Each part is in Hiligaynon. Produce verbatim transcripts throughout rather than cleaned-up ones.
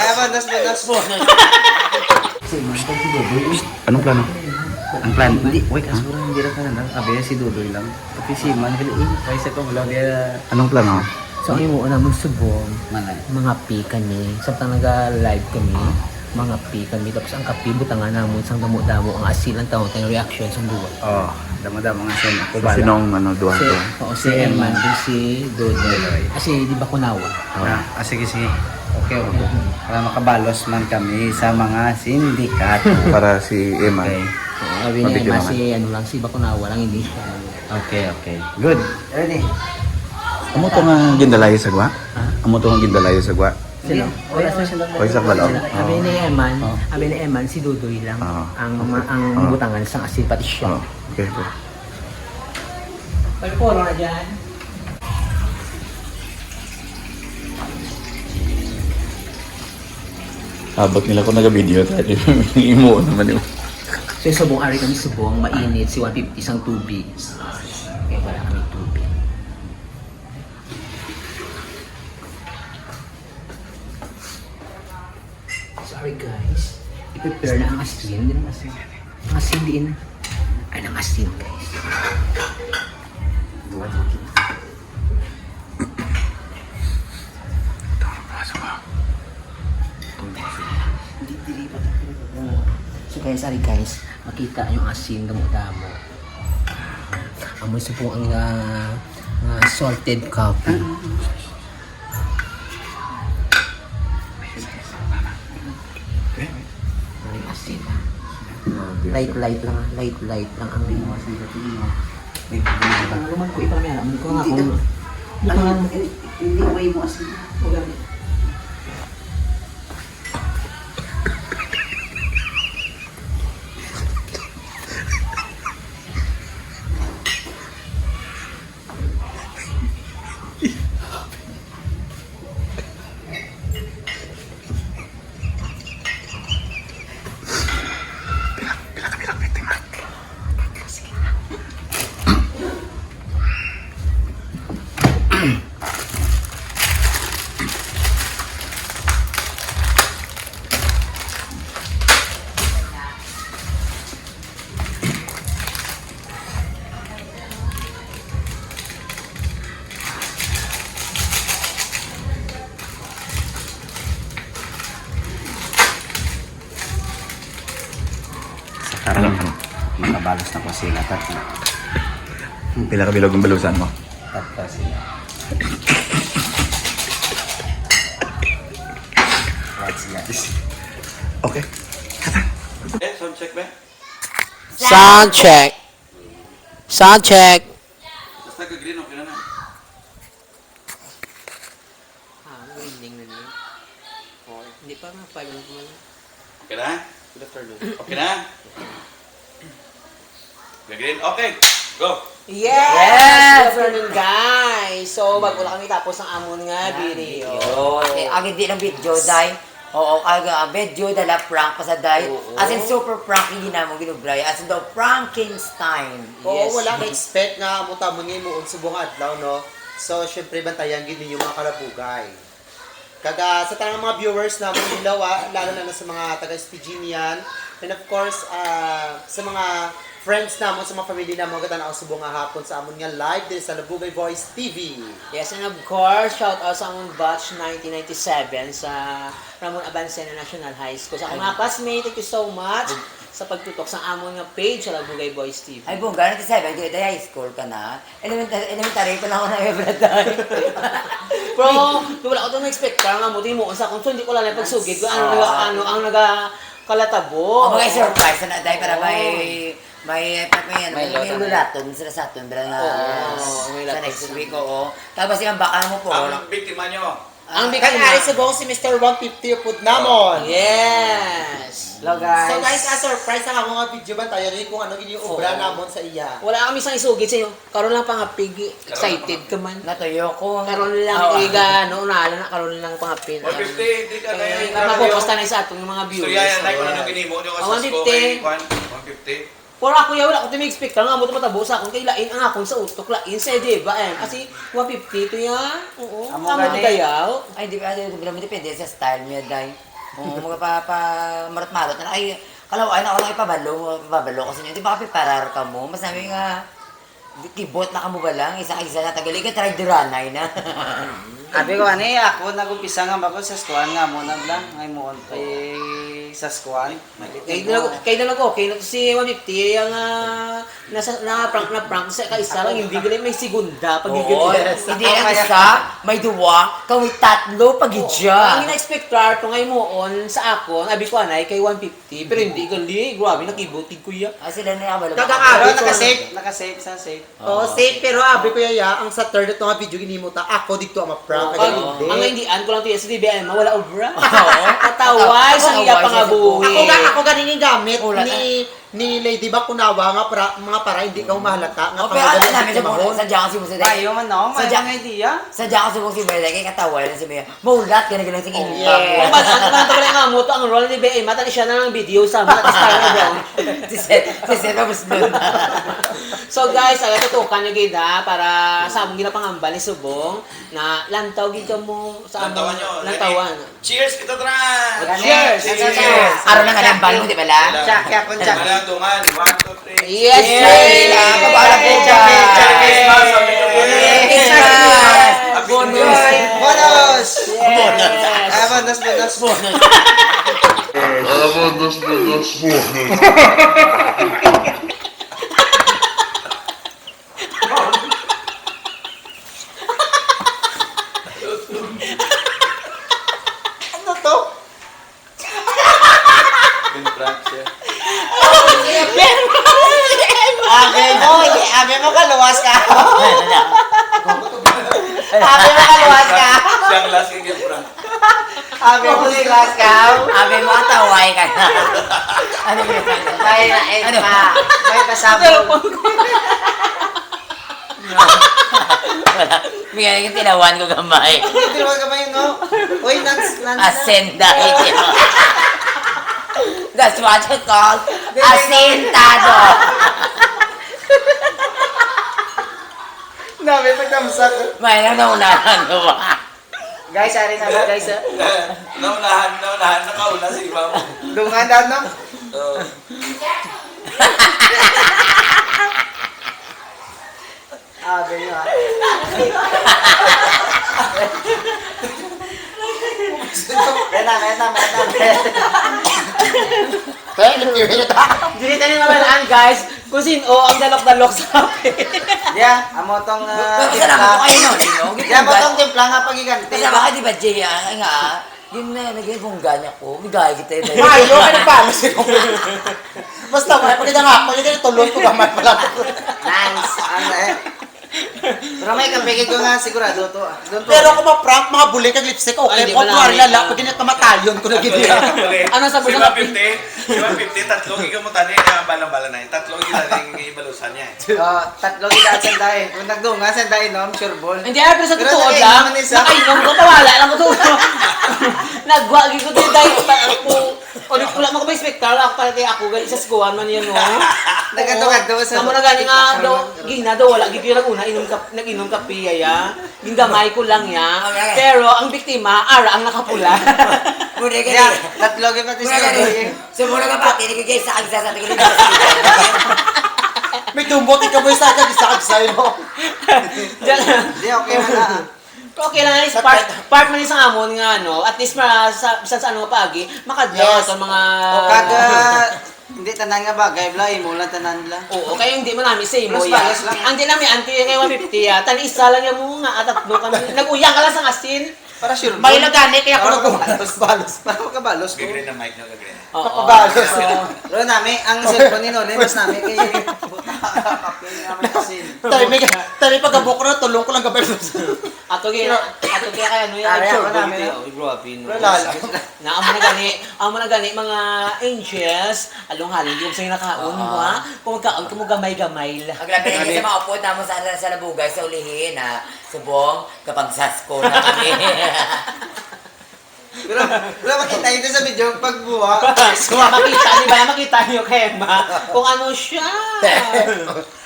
Manas, manas. Anong plano? Ang plan, hindi, wait, ah, siguro hindi lang ka na lang. Abi si Dudoy lang. Pati si Man, gali, eh, paisa ka, wala, kaya Anong plano? So, ang imo naman subong, Manay. Mga pi kami. Samtang naga-live kami, mga pi kami. Tapos ang kape, butangan naman sang damo-damo. Ang asin lang tawag tayong reaction sa duwa. Oh, damo-damo nga sin-, ako So, bala. Sinong, ano, duwa Si, to? Oo, si Si Eman, Eman. Si Dudoy. Dudoy. Kasi, di ba, kunawa? Oh. Ah, ah, sige, sige. Okay, okay. Para makabalos man kami sa mga sindikato. Para si Eman. Okay. Oo, abi ni Mabigyan Eman, naman. Si ano lang, si Bakunawa lang, hindi siya. Okay, okay. Good. Ready? Amo to nga gindalayo sa gwa? Ha? Amo to nga gindalayo sa gwa? Sino? Wala sa Wala sa balo. Abi ni Eman, Oh. Abi ni Eman, si Dudoy lang Oh. ang ma-, ang Oh. butangan sa asin, pati siya. Oh, okay, okay. Pagpuro na dyan. Abot nila kung naga-video tayo. Imo naman yun. So, subong, ari kami subong, mainit, si one fifty sang tubig. Kaya wala kami tubig. Sorry, guys. I-prepare na ang asin. Hindi na asin. Ang asin, diin. Ay, ang asin, guys. So, guys, ari, guys. Makita yung asin, damo-damo. Amo sa po ang, ah, ah, salted coffee. May asin. Light, light lang, light, light lang ang Hindi mo kasi ito, hindi mo. May problema ba? Ano naman ko, ipamaya, ano ko nga Hindi kung na. Ano, hindi, hindi, way mo asin. Sa karon, Ano? Makabalos na ko sila tatlo. Pila ka bilog ang balusan mo? Tatlo sila. What's next? Okay. Eh, sound check ba? Sound check. Sound check. Basta ka-green, okay na na. Ah, good evening na niya. Okay. Hindi pa nga, five lang naman. Okay na? Good afternoon. Okay na? Ka-green? Okay. Go. Yes! Yes! Good afternoon, guys. So, bago lang kami tapos ang amon nga Nga video. video. Okay, ang hindi ng video, day. Oo, ang, ah, video dala prank pa sa day. Oo. As in, super prank yung ginamong ginubray. As in, daw, Frankenstein. Oo, Yes. wala ka-expect nga amo tamo nga himuon subong adlaw, no? So, syempre, bantayan gid ninyo mga kalabugay. Kag, ah, sa tanang mga viewers namon, hello, ah, lalo na, na sa mga taga S P G niyan. And of course, ah, sa mga friends namon, sa mga family namon, gatanaw subong nga hapon sa amon nga live diri sa Labugay Voice T V. Yes, and of course, shout out sa among batch nineteen ninety-seven sa Ramon Avancena National High School. Sa akong Ay. mga classmate, thank you so much sa pagtutok sa amon nga page sa Labugay Boys T V. Ay, bongga, ninety-seven, kaya day high school ka na. Elementary, elementary pa lang ako na every time. Bro, wala ko itong expect ka nga mo, di mo, sa kung hindi ko lang pagsugid, kung ano, Ah. naga-, ano ang nagakalatabo. Oh, mga surprise na, day, para Oo. may, may, may, ano, May may, may loto na. lulaton sila sa aton, bra, na Oo, may sa loto next sila. week, oo. Tapos yung baka mo po, Ang biktima nyo. Ang Ah, biktima. Kan ari subong si Mister One fifty upod namon. Yes. Hello, guys. So, guys, a surprise ang akong nga video, bantayan ninyo kung ano gini yung obra Oo. namon sa iya. Wala kami sang isugid sa inyo. Karon lang pangapig, Karon lang excited pangapig. ka man. Natuyo ko. Karon lang Oo. iga, no, unahan na, karon lang pangapig. One fifty, di ka Eh, kaya mapokus ta na sa atong mga viewers. Istoryahan tayo kung ano Yes. ginimo nyo Ah, kasi one fifty. Kay Juan, one fifty. Pero ako, ya, wala ko to expect nga amo to matabo sa akon kay lain ang akon sa utok, lain sa, di ba, eh? Kasi one fifty to, ya. Oo. Amo Amo to gani. Dayaw. Ay, di ba, di ba, depende sa style niya, day. Oo, mga pa, pa, marot-marot na. Ay, kalaw, ay, na, wala ipabalo, ipabalo ko sa inyo. Di ba kapiparar ka mo? Mas namin nga, di- kibot na ka mo ba lang? Isa, isa na tagali ka, try diranay na. Abi ko, ani, ako nag-umpisa nga ba ko sa skuan nga mo na lang. Ngay mo on kay sa skuan. Kay na, kay na lang okay na to si one fifty, ang ah, nasa, na prank na prank sa kaisa lang, hindi gali may segunda pag Oo, gigil. hindi lang isa, may duwa, kami tatlo pag Ang idya. ina-expectar to ngay mo on sa akon, abi ko anay kay one fifty, pero hindi gali, grabe nakibutig ko iya. Ah, sila na yung kabalo. Dagang Pero abi ko. Naka-save, naka-save sa save. Oh, safe, pero abi ko yaya, ang sa third ito nga video ginimo ta, ako dito ang ma-prank. Pag, Kaya hindi. Ang naindian ko lang to iya si D B M, wala obra. Oo. Kataway sa iya Kataway sa pangabuhi. Ako ga ako ganing gamit Wala ni ni Lady Bakunawa nga para mga para hindi ka mahalata nga Oh, pero ano namin sa mga mahon. Sadya kasi mo sa Ayo man no, may Sadya, mga idea. Sadya kasi mo si Mela, kay kataway lang si Mela. Maulat ka na ganun sa inyo. Yeah. Kung ba, ano man to nga mo to ang role ni B M, matan siya na lang video sa mga star na daw. Si Sir, si Sir Ramos nun. So guys, ay tutukan niyo gid ha, para sa among ginapangambal ni Subong na lantaw gid kamo sa among Lantawan nyo. lantawan. Cheers kita tara! Cheers! Cheers! Araw na nga ng bal mo, di ba la? Check, check, check. Wala, dungan. One, two, three. Yes! Yes! Yes! Kabalo po Check, ba? check, check. Merry Christmas! Happy New Year! Christmas! Happy New Year! Bonus! Yes! Ah, bonus, bonus. Bonus, bonus, bonus. Ano to? Pinprank siya. Abi mo, abi mo kaluwas ka. Abi mo kaluwas ka. Siyang last yung prank. Abi mo kaluwas ka. Abi mo, ataway ka na. Ano yun? May na eh Ano? pa. May pasabog. Bigyan yung tinawan ko gamay. Hindi mo kamay, no? Uy, Nans, Nans. Ascend dahil yun. That's what you call asintado. Dami pagkamsak. May na naunahan ko ba? Guys, ari na ba, guys? Ah. Naunahan, naunahan, nakauna si Ma'am. Dungan daw, no? Oh. Abi nyo, ha? Kaya na, kaya na, kaya na. Kaya yung yun ito. Dili tayo mabalaan, guys, kung sino ang dalok-dalok sa akin. Yeah, amo tong uh, Kasi lang ako kayo nun, you know? Yeah, amo tong timpla nga pagiganti. Kasi baka di ba, Jay, ah, nga, yun na, naging bungga niya ko. Bigay kita yun. Mayo ka nagbalos ikaw. Basta may pagkita nga ako, yung tulon ko gamay pala. Nice. Ano eh? Pero may kapigil ko nga sigurado to. Ah. Doon to. Pero kung ma-prank, mga buli kag lipstick, okay. Ay, di Kung ba tuwari namin? Lala, pag ginit kamatayon ko na gid. Ano sa Si busa Ma'am ka- fifty, si Ma'am fifty, tatlo gid mo tani, kaya balang-balang na. Tatlo gid tani ang ibalusan niya. Eh. Ah, tatlo kita sa dahil. Kung nagdunga sa dahil, no, I'm sure ball. Hindi, ah, pero sa Pero totoo nakainom lang, man isa. Nakainom ko, mawala lang ko to. Nagwa, gid ko din dahil pa ako. O, di ko lang ako may spektakular ako pala kay ako, gali sa sikuan man yan, no? Nagkadto-kadto sa Amo na gani nga, daw, gina daw, wala gid yung nag-una, inom kap, nag-inom kape, ya. Gingamay ko lang, ya. Okay. Pero ang biktima, ara ang nakapula. Muna ka Yeah, ni. tatlo kita Muna ka ni. discovery. Sa muna ka pati, nagigay sa agsa sa tingin. May tumbot, ikaw mo isa ka, isa ka sa'yo. Diyan. Hindi, okay man na. Okay lang, at least part, part man sa amon nga, ano, at least ma, sa, sa, sa ano nga paagi, makadlaw Yes. sa mga... O kaga, hindi tanan nga bagay, bla, imo lang tanan, bla. Oo, kaya hindi mo namin sa imo, Plus, ya. balos lang. Ang di namin, ang di kay one fifty, ya. Tan isa lang yung mga, at tatlo kami. Nag-uyang ka lang sa asin. Para sure. May lagani, kaya ako Para nagkukuha. Balos. Para makabalos ko. Gagawin na mic na gagawin. Oo. Balos. Pero nami, ang cellphone ni Noli, mas nami kay buta ka kape nga may asin. Tayo, may, tayo pagkabok na, tulong ko lang gabay. Ato kaya, ato kaya kaya ano yan, Ari, sure, ako namin, bumili, ah. oh, grabe, no. Wala. Na amo na gani, amo na gani, mga angels, along halin yung sa nakaon mo, ha? Kung magkaon ka mo gamay-gamay lang. Ang grabe na sa mga upod naman sa, sa Nabugay, sa ulihin, ha? Subong, kapag sasko na kami. Pero, wala makita ito sa video, pagbuha. Makita, di ba? Makita niyo kay Emma kung ano siya.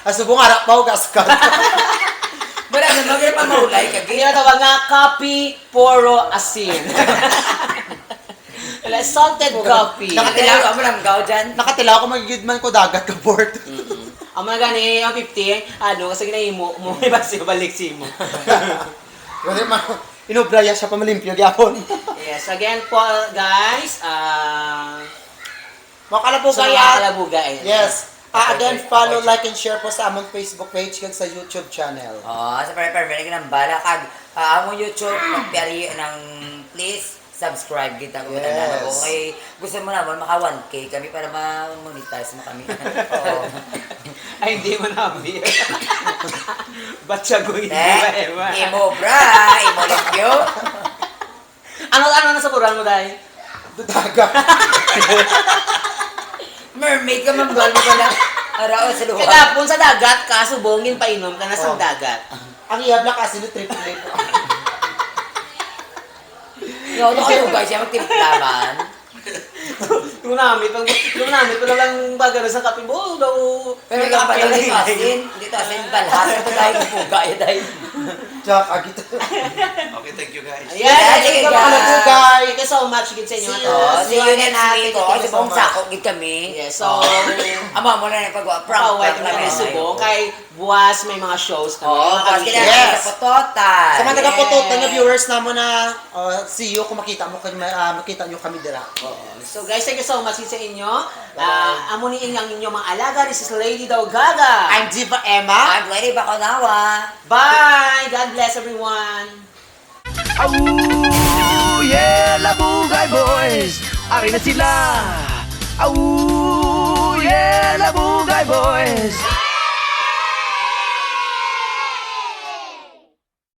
Asubong harap pa, hugas ka. Wala na, mag pa maulay ka, Hindi na tawag nga kapi, poro, asin. Wala, salted coffee. Nakatilaw ka mo lang gaw dyan. Nakatilaw ko, magigid man ko dagat ka, Bort. Ang mga gani, ang fifty, ano, sa ginahimo mo, may basi balik sa imo. Kasi ma, inobra ya siya pa malimpyo gyapon. Yes, again po, guys, ah, Mga kalabuga sa mga yan. Kalabuga, eh. Yes. Ah, again, Okay. follow, like, and share po sa among Facebook page kag sa YouTube channel. Oo, sa pare pare may ginambala kag ah, among YouTube magpiyari ng please subscribe kita ko Yes. Okay, gusto mo naman maka one K kami para ma-monetize mo kami. Oo. Ay, hindi mo nabi. Ba't siya guwi? Eh, imo bra, imo limpyo. Ano, ano na sa mo, Day? Dagat. Mermaid ka, mambal mo pala. Araw sa luha. Kagapon sa dagat ka, subong, ginpainom ka na sa Oh. dagat. Ang iya black asin ni triple. Yo, ano kayo guys, yung magtimpla man. Yung namit, pag yung namit, wala lang baga na sa kape mo, daw. Pero yung pala dito asin, dito asin, balhas. Ito dahil puga, eh, dahil. Jack, agit. Okay, thank you guys. Ayan, Yeah, thank you, thank you, mga guys. Lugay. Thank you so much, gid sa inyo. See you. Oh, Ate. see you next week. Oh, Thank kasi you so buong much. sako gid kami. Yes, so, Oh. Amo mo na yung pag-prank. paway Prank kami lang. subong kay buwas may mga shows kami. Oh, Mga kasi kami- na Yes. sa Pototan. Sa mga taga-Pototan na Yes. viewers naman na, uh, see you kung makita mo kami, ah, makita nyo kami dira. So guys, thank you so much sa inyo. Ah, amo ni ang inyo mga alaga. This is Lady Daw Gaga. I'm Diva Emma. I'm Lady Baconawa. Bye! God bless everyone! Aww, yeah, Labugay Boys! Ari na sila! Aww, yeah, Labugay Boys!